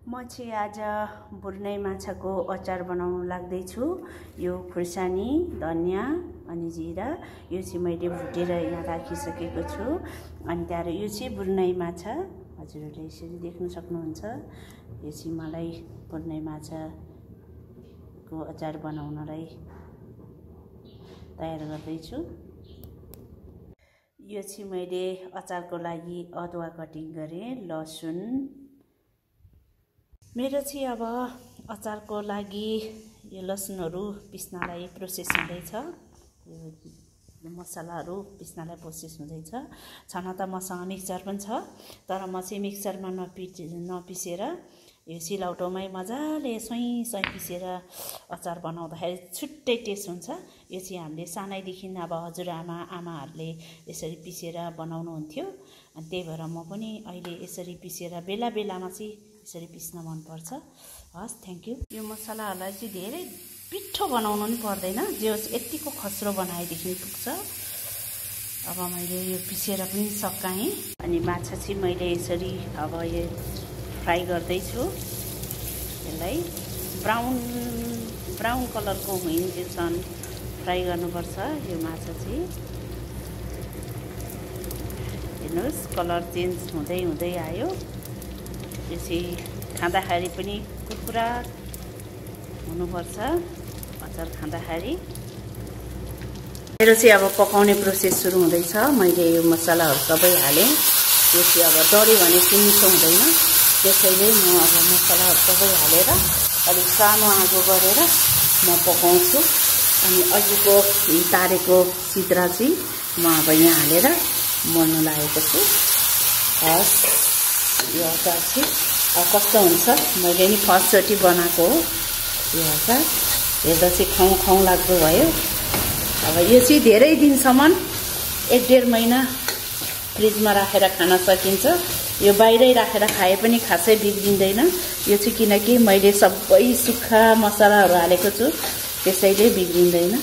म चाहिँ आज बुर्नै माछाको अचार बनाउन लाग्दैछु। यो खुर्सानी, धनियाँ अनि जिरा यो चाहिँ मैले भुटेर यहाँ राखिसकेको छु। अनि त्यहाँबाट यो चाहिँ बुर्नै माछा, हजुरहरूले यसरी देख्न सक्नुहुन्छ। यो चाहिँ मलाई बुर्नै माछाको अचार बनाउनलाई तयार गर्दैछु। यो चाहिँ मैले अचारको लागि अदुवा कटिङ गरेँ, लसुन। मेरो चाहिँ अब अचारको लागि यो लसुनहरू पिस्नलाई प्रोसेस हुँदैछ। यो मसलाहरू पिस्नलाई प्रोसेस हुँदैछ। छन त मसँग मिक्सर पनि छ, तर म चाहिँ मिक्सरमा नपिसेर यो सिलौटोमै मजाले सोही पिसेर अचार बनाउँदाखेरि छुट्टै टेस्ट हुन्छ। यो चाहिँ हामीले सानैदेखि अब आमाहरूले यसरी पिसेर बनाउनुहुन्थ्यो। अनि त्यही भएर म पनि अहिले यसरी पिसेर बेला बेलामा चाहिँ यसरी पिस्न मनपर्छ। हस्, थ्याङ्क यू। यो मसलाहरूलाई चाहिँ धेरै पिठो बनाउनु पनि पर्दैन, जो यतिको खस्रो बनाएदेखि पुग्छ। अब मैले यो पिसेर पनि सकाएँ। अनि माछा चाहिँ मैले यसरी अब यो फ्राई गर्दैछु। यसलाई ब्राउन कलरको हुइन्जेलसम्म फ्राई गर्नुपर्छ। यो माछा चाहिँ हेर्नुहोस्, कलर चेन्ज हुँदै हुँदै आयो। यो चाहिँ खाँदाखेरि पनि कुरकुरा हुनुपर्छ अचार खाँदाखेरि। मेरो चाहिँ अब पकाउने प्रोसेस सुरु हुँदैछ। मैले यो मसलाहरू सबै हालेँ। यो चाहिँ अब डढ्यो भने चाहिँ मिठो हुँदैन, त्यसैले म अब मसलाहरू सबै हालेर अलिक सानो आगो गरेर म पकाउँछु। अनि अघिको तारेको सिद्रा चाहिँ म अब यहाँ हालेर मोल्न लागेको छु। हस्, यो अचार चाहिँ कस्तो हुन्छ, मैले नि फर्स्टचोटि बनाएको हो यो अचार। हेर्दा चाहिँ खाउँ लाग्दो भयो। अब यो चाहिँ धेरै दिनसम्म 1-1.5 महिना फ्रिजमा राखेर खान सकिन्छ। यो बाहिरै राखेर खाए पनि खासै बिग्रिँदैन। यो चाहिँ किनकि मैले सबै सुक्खा मसलाहरू हालेको छु, त्यसैले बिग्रिँदैन।